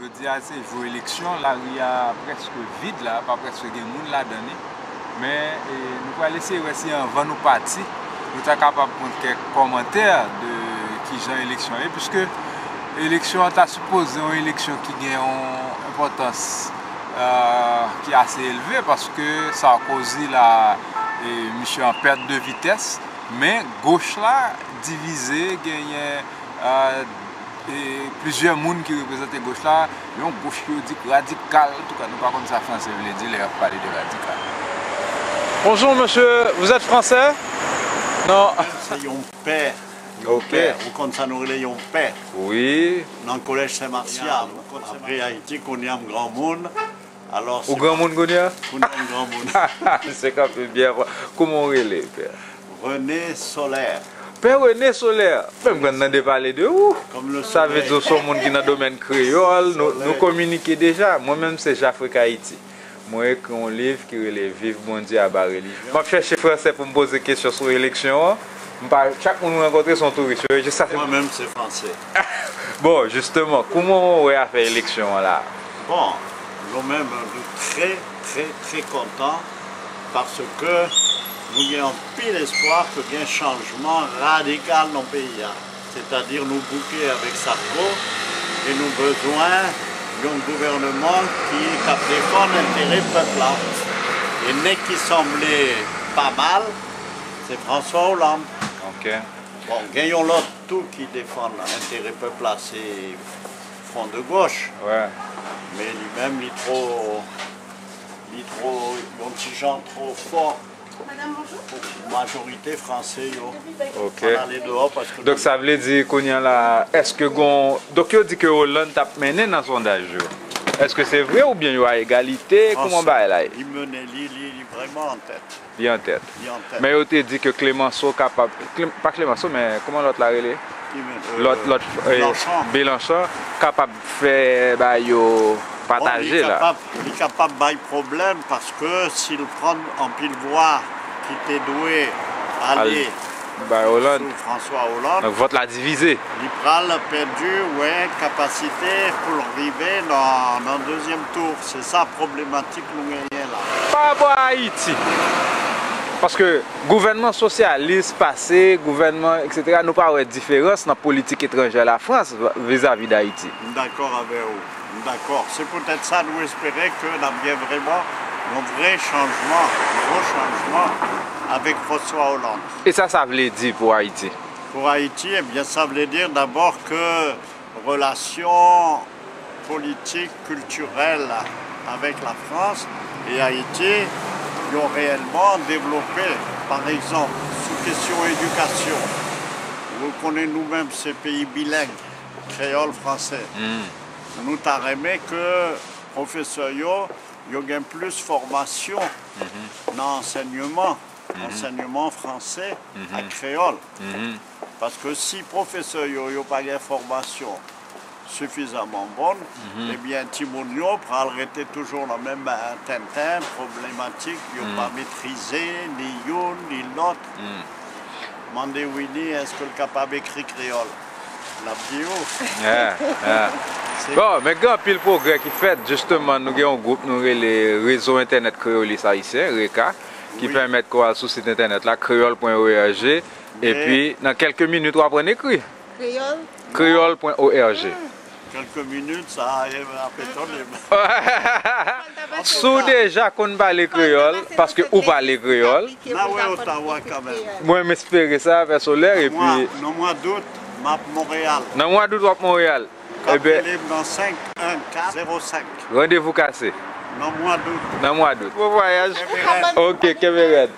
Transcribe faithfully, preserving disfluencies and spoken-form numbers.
Jodi a se jou eleksyon, lari a prèske vid la, pa prèske gen moun ladan li. Men, e, nou pral eseye wè si anvan nou pati, nou ta kapab pran kèk kòmantè de kijan eleksyon ye, piske eleksyon an ta sipoze yon eleksyon ki gen yon enpòtans, e, ki ase elve, paske Sarkozy la, e, misye an pèt de vitès, men goch la divize, genyen, e, e plizyè moun ki reprezante goch la, yon goch ki yo di radikal, antouka nou pa konn sa franse vle di lè y ap pale de radikal. Bonjour monsieur, vous êtes français? Non. Se yon pè. Yon Ok. Pè. Ou konn sa nou rele yon pè? Wi. Nan kolèj Sen Masyal. Apre Ayiti, kounye a m granmoun. Alò, Ou se granmoun kounye a? Kounye a m granmoun. Se kanpe byen. Kouman w rele, pè? René Solaire. Pè René Solaire. Menm grann nan de pale de ou. Sa vle di w se yon moun ki nan domèn kreyòl. Nou, nou kominike deja. Mwen menm se Jafrik Ayiti. Mwen ekri yon liv ki rele Viv Bondye aba relijyon. M ap chèche franse pou m poze kesyon sou eleksyon an. M pa, chak moun m rankontre se yon touris. Yo jis sa. Mwen menm se franse. Bon, jisteman, kouman w wè afè eleksyon an la? Bon, nou menm, nou trè, trè, trè kontan paske nou gen anpil espwa ke gen chanjman radikal nan peyi a. Sètadi nou bouke avèk Sarko e nou bezwen yon gouvènman ki k ap defann enterè pèp la. E nèg ki sanble pa mal, se François Hollande. Ok. Bon, gen yon lòt tou ki defann enterè pèp la, se Front de Gauche. Wè. Men li menm, li twò, li twò, yon ti jan twò fò pou majorite franse yo. Ok. Ann ale deyò paske Donk, sa vle di, kounye a la, èske gon, donk, yo di ke Hollande t ap mennen nan sondaj yo. Èske se vre oubyen yo a egalite? Kouman bagay la ye? Li mennen, li, li, li vrèman an tèt. Li an tèt. Li an tèt. Men yo te di ke Clemenceau kapab, Clem-, pa Clemenceau, men kouman lòt la rele? Ki men, euh, Lòt, lòt, eh, Mélenchon. Mélenchon kapab fè ba yo Bon, li pataje la. Kapab, li kapab bay pwoblèm paske si l pran anpil vwa ki te dwe Al ale bay Hollande. Sou François Hollande, Donk, vòt la divize. Li pral pèdi, wè, kapasite pou l rive nan, nan dezyèm tou. Se sa pwoblematik nou genyen la. Pa rapò a Ayiti, paske gouvènman sosyalis pase, gouvènman, et cetera, nou pa wè diferans nan politik etranjè Lafrans vizavi d Ayiti. M dakò avè w. M dakò. Se poutèt sa nou espere ke n ap gen vrèman yon vrè chanjman, yon gwo chanjman avèk François Hollande. E sa, sa vle di pou Ayiti? Pou Ayiti, ebyen, sa vle di dabò ke relasyon politik, kiltirèl avèk Lafrans e Ayiti, yo reyèlman devlope. Pa egzanp, sou kesyon edikasyon, ou konnen nou menm se peyi bileng, kreyòl, franse. Hmm. Nou ta renmen ke pwofesè yo, yo gen plis fòmasyon Mhm. nan ansèyman, Mhm. ansèyman franse Mhm. ak kreyòl. Mhm. Paske si pwofesè yo, yo pa gen fòmasyon sifizaman bon, Mhm. ebyen, timoun yo pral rete toujou nan menm, eh, tenten, pwoblematik, yo Mhm. pa metrize ni youn ni lòt. Mhm. Mande Winnie, èske l kapab ekri kreyòl? L ap di ou. Yeah, yeah. Se Bon, men gen anpil pwogrè ki fèt. Jisteman, nou gen yon gwoup nou rele Rezo Entènèt Kreyolis Ayisyen, reka, ki Wi. pèmèt ke w al sou sit entènèt la, kreyòl pwen org, Men epi nan kèlke minit, w aprann ekri. Kreyòl? Kreyòl pwen org. Kèlke minit, sa, e, ap etone m. Si w deja konn pale kreyòl, paske ou pale kreyòl. N a wè Ottawa kanmenm. Mwen, m espere sa, Pè Solaire, Nan mwa, epi nan mwa dout, m ap Monreyal. Nan mwa dout, w ap Monreyal. Kap Ebyen, rele m nan senk en kat zewo senk. Randevou kase. Nan mwa dout. Nan mwa dout. Bon vwayaj. Ok, kenbe rèd.